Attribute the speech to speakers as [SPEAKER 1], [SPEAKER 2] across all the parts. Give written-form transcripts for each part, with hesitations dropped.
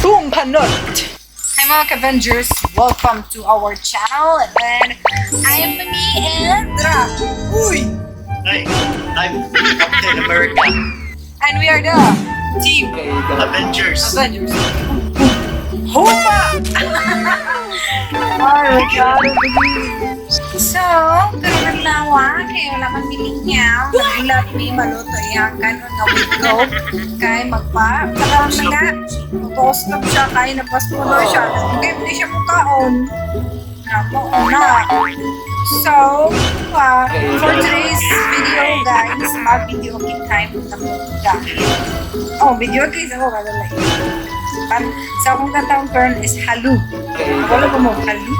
[SPEAKER 1] Boom Panot! Hi, mga Avengers! Welcome to our channel, and I am Mami and Uy!
[SPEAKER 2] Hi, I'm Captain America.
[SPEAKER 1] And we are the Team
[SPEAKER 2] Avengers.
[SPEAKER 1] Avengers. Huma! Ay, my God. So, karon adlaw, kay wala man milingaw, naghulat mi maluto iyang kanon nga wiggo. Kay magpa, saka na nga, magpa-stop siya, kay napaspuno siya. Kay hindi siya mukaon. Na, mo na. So, for today's video, guys, ma-video okay time na ko dahil. Oh, video okay sa ako, kadalay. Pan, sa akong kantang turn is halu. Wala ko mo, halu?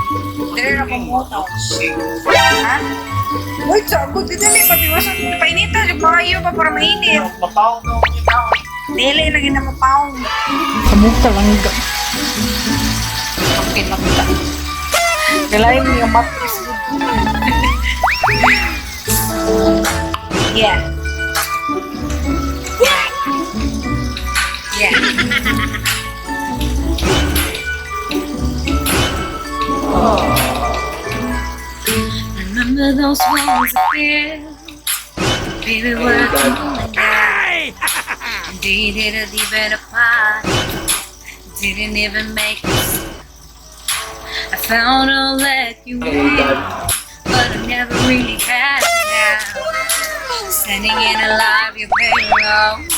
[SPEAKER 1] Dire na ko mo taon. Ha? Uy, sa ako, dito may matiwasan mo. Painita, yung maayo pa para mainit.
[SPEAKER 2] Mapaw na ako tao.
[SPEAKER 1] Dili lagi na mapaw. Kamusta lang ka. Okay lang ta. Kailangan mo yung mattress. Yeah. Yeah.
[SPEAKER 3] Remember those walls of fear? Baby, we're tumbling down. They didn't even apply. Didn't even make us. I found I'll let you in, but I never really had now. Standing in a live your payroll.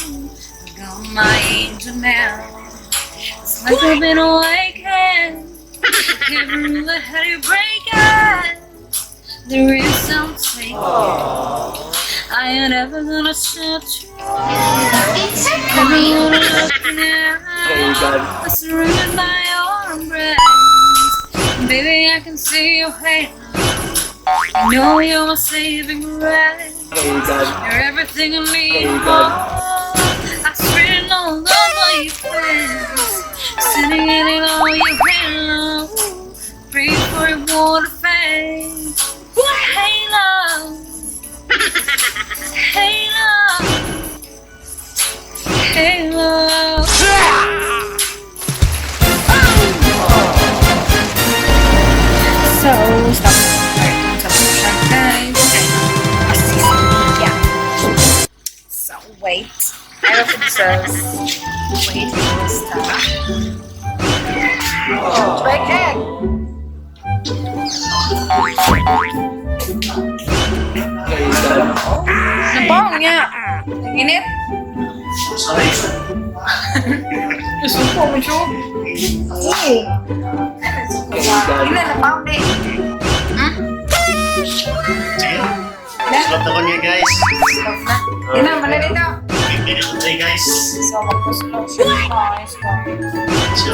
[SPEAKER 3] Got my angel now. It's like I've been awakened. Never really had you break it. There is no taking. I ain't ever gonna stop trying. Never gonna look now. I'm surrounded by your embrace. Baby, I can see your halo. I know you're my saving grace. You're everything I need. I swear all over your face. Sitting in it all your halo. Pray for your water face. Halo. Halo. Halo.
[SPEAKER 1] So, stop. Alright, sa siya, guys. Assist. Yeah. So, wait. I hope it says, wait for this time. Break it! Napaw niya. Ang init.
[SPEAKER 2] Sorry.
[SPEAKER 1] Suko mo siya. Oo. Ina, napaw di.
[SPEAKER 2] Sige. Stop na ko niya, guys.
[SPEAKER 1] Stop na. Ina, mala dito.
[SPEAKER 2] Video today, guys.
[SPEAKER 1] So, magpusulong siya, guys.
[SPEAKER 2] So,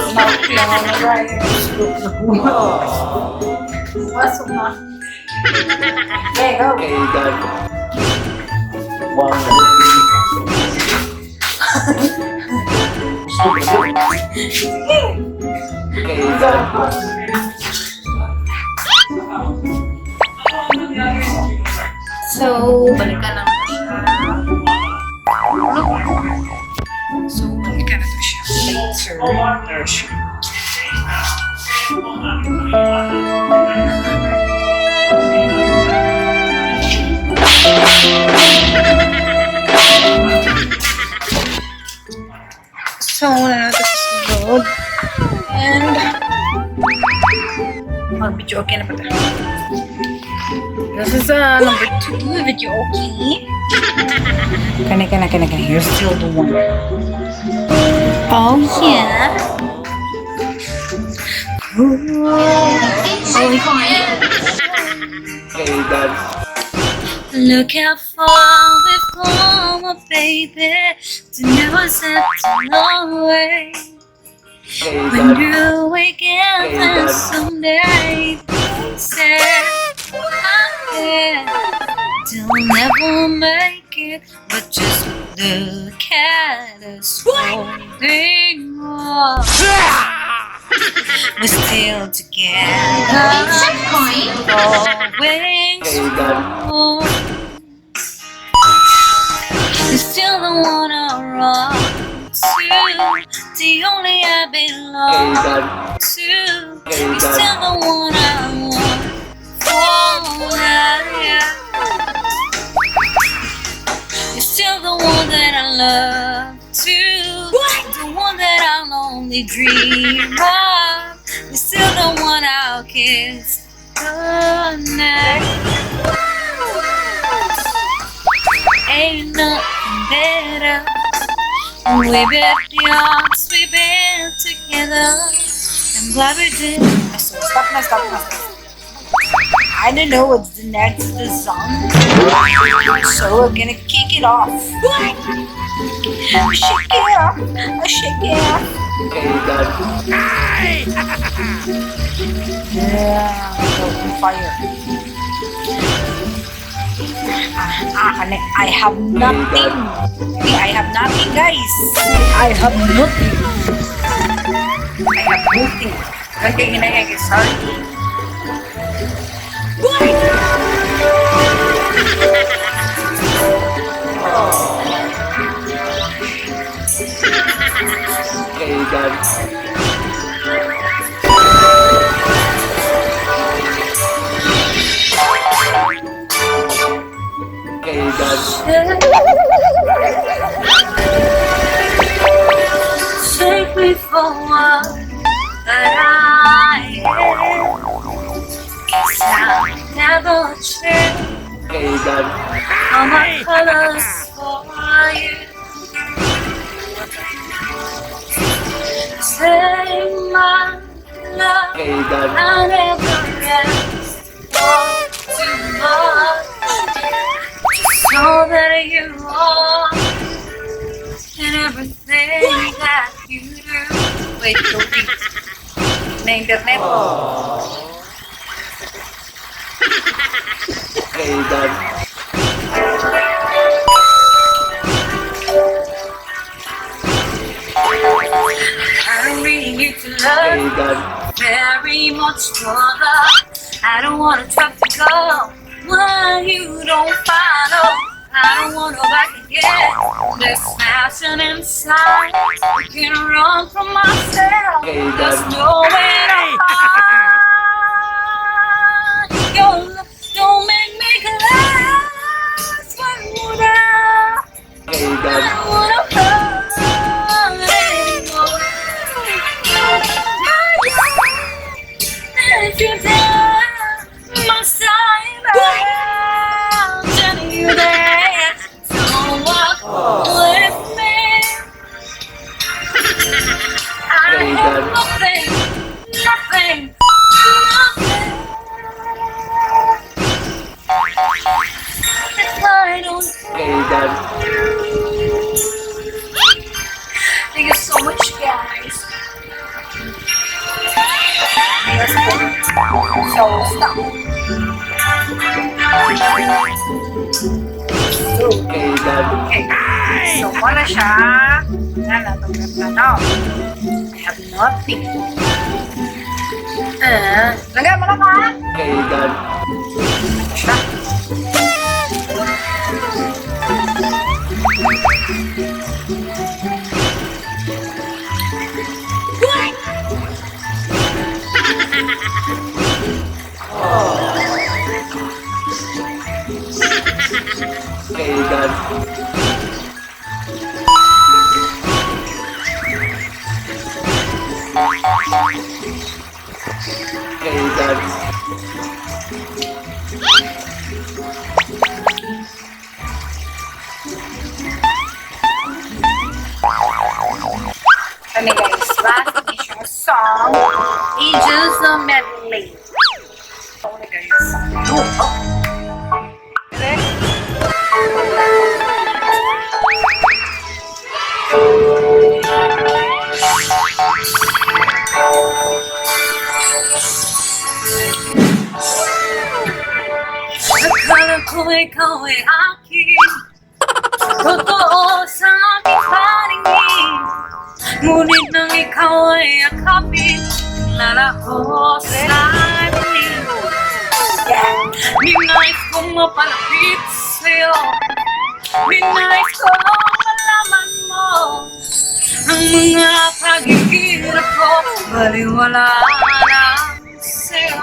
[SPEAKER 1] Pasok na. Okay, go.
[SPEAKER 4] Okay, God. Wow. Okay, God.
[SPEAKER 1] So, balikan na siya. So, balikan na to siya later. So, na natin sa sulod. And, mag-video okay na pa tayo. This is number 2, video okay. Kani, kani, kani, kani. You're still the one. Oh, yeah. Ooh. Oh, yeah.
[SPEAKER 4] Okay, God.
[SPEAKER 3] Look how far we've come, oh, baby. To never set long way.
[SPEAKER 4] Okay,
[SPEAKER 3] When
[SPEAKER 4] God.
[SPEAKER 3] do we get there someday? They said I'm there. They'll never make it, but just look at us holding on. We're still together, going strong. You're still the one I run to. The only I belong
[SPEAKER 4] Kay
[SPEAKER 3] to. You're still the one I want for life. You're still the one that I love to. The one that I'll only dream of. You're still the one I'll kiss goodnight. Ain't nothing better. We built the arms, we built together. I'm glad we did.
[SPEAKER 1] So, stop na, stop na, stop. I don't know what's the next song. So we're gonna kick it off. Shake it off. Shake it off.
[SPEAKER 4] Kay
[SPEAKER 1] Yeah, so on fire. Ah, ah, I have nothing. I have nothing, guys. I have nothing. I have nothing. Okay, hinay, sorry.
[SPEAKER 4] Kay Kay
[SPEAKER 3] Take me for what that I am. 'Cause I never change
[SPEAKER 4] Kay
[SPEAKER 3] all my colors for you. Take my love.
[SPEAKER 4] Kay
[SPEAKER 3] I never asked for too much. Just know that you are and everything that you do.
[SPEAKER 1] Wait, loading. Na internet.
[SPEAKER 4] Kay
[SPEAKER 3] I don't really need to love
[SPEAKER 4] Kay
[SPEAKER 3] very much further. I don't wanna talk to go when you don't follow. I don't wanna back again. This passion inside. I can run from myself. There's nowhere to hide. Your love don't make me glass. Why would I?
[SPEAKER 4] Kay
[SPEAKER 3] I don't wanna hurt anymore. If you're down my side, I'll tell you that. So walk with me. I have nothing, nothing, nothing. If I don't
[SPEAKER 4] Kay
[SPEAKER 1] Thank you so much, guys. Yes po. So, stop. So,
[SPEAKER 4] Kay
[SPEAKER 1] okay. So, wala siya. Wala na, no. I have nothing. Langga, wala ka?
[SPEAKER 4] Kay
[SPEAKER 1] Ano siya?
[SPEAKER 4] Kay Kay
[SPEAKER 1] Ano guys, last issue song, Angels of Medley. Ano guys? Oh. Okay.
[SPEAKER 3] Akala ko ikaw ay akin. Totoo sa aking paningin. Ngunit nang ikaw ay akapin, lalaho sa dilim. Ninais kong mapalapit sa'yo. Ninais ko malaman mo ang Ang mga paghihirap ko, baliwala na sa'yo.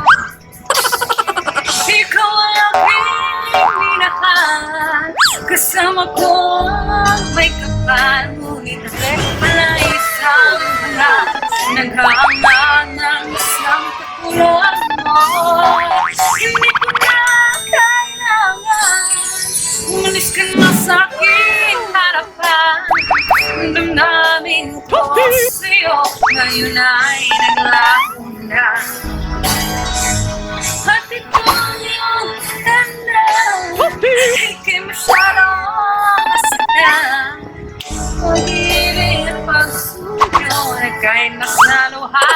[SPEAKER 3] Ikaw ang aking minahal, kasama ko ang may kapal. Ngunit ako pala isang hangal, naghahanga ng isang katulad mo. Hindi ko na kailangan, umalis ka na sa aking harapan. Damdamin ko sa'yo, ngayon ay naglaho na. At ito ang iyong tanda, ika'y masyadong masaktan. Pag-ibig at pagsuyo na kahit nasa luha,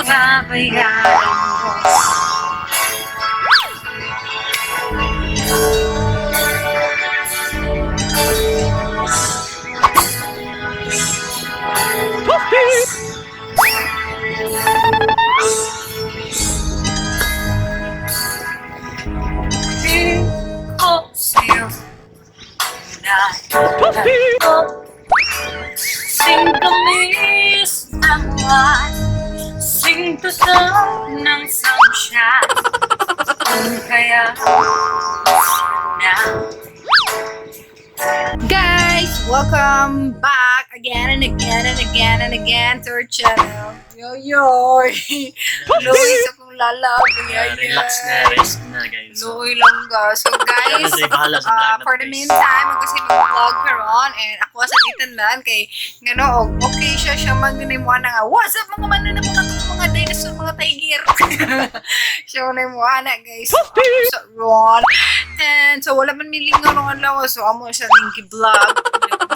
[SPEAKER 3] babayaran ko. Ko sa'yo na ko. Sing tamis ng buwan, sing totoo ng sunshine. Kung kaya na.
[SPEAKER 1] Guys, welcome back again and again and again and again to our channel. Yo yo. Luoy sa kong lalab.
[SPEAKER 2] Yeah, relax na, rest na, guys.
[SPEAKER 1] Luoy lang ga. So guys,
[SPEAKER 2] Kaya na bahala sa vlog na
[SPEAKER 1] for the
[SPEAKER 2] guys.
[SPEAKER 1] meantime, mag kasi mag-vlog karon and ako sa itanan kay ngano og okay siya siya magnimuha na nga. What's up, mga manan na mga mga dinosaur, mga tiger. Siya mo na na, guys. So, ako sa Ron. And so wala man milingaw nung adlaw, so amo siya ning gi-vlog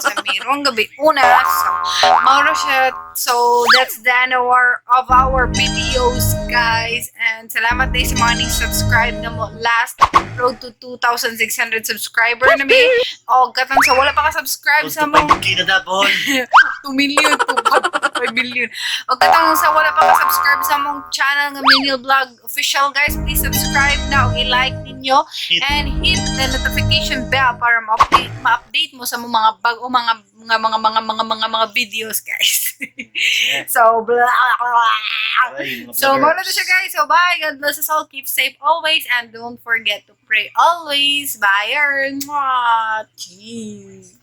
[SPEAKER 1] sa mirong gabi una. So mao na siya. So that's the end of our videos, guys. And salamat din sa mga ning subscribe na mo last road to 2,600 subscriber na mi. O katong sa wala pa ka subscribe
[SPEAKER 2] Road
[SPEAKER 1] sa
[SPEAKER 2] to
[SPEAKER 1] mong
[SPEAKER 2] 5K na dabon.
[SPEAKER 1] 2 million, 2 million. O katong sa wala pa ka-subscribe sa mong channel nga Minial Vlog Official, guys, please subscribe na o i-like ninyo and hit the notification bell para ma-update mo sa mong mga bago mga mga mga mga mga mga mga videos, guys. So blah, blah, blah.
[SPEAKER 2] Ay, mga
[SPEAKER 1] So,
[SPEAKER 2] vloggers.
[SPEAKER 1] mao na to siya, guys. So, bye. God bless us all. Keep safe always. And don't forget to pray always. Bye. Mwah. Cheese.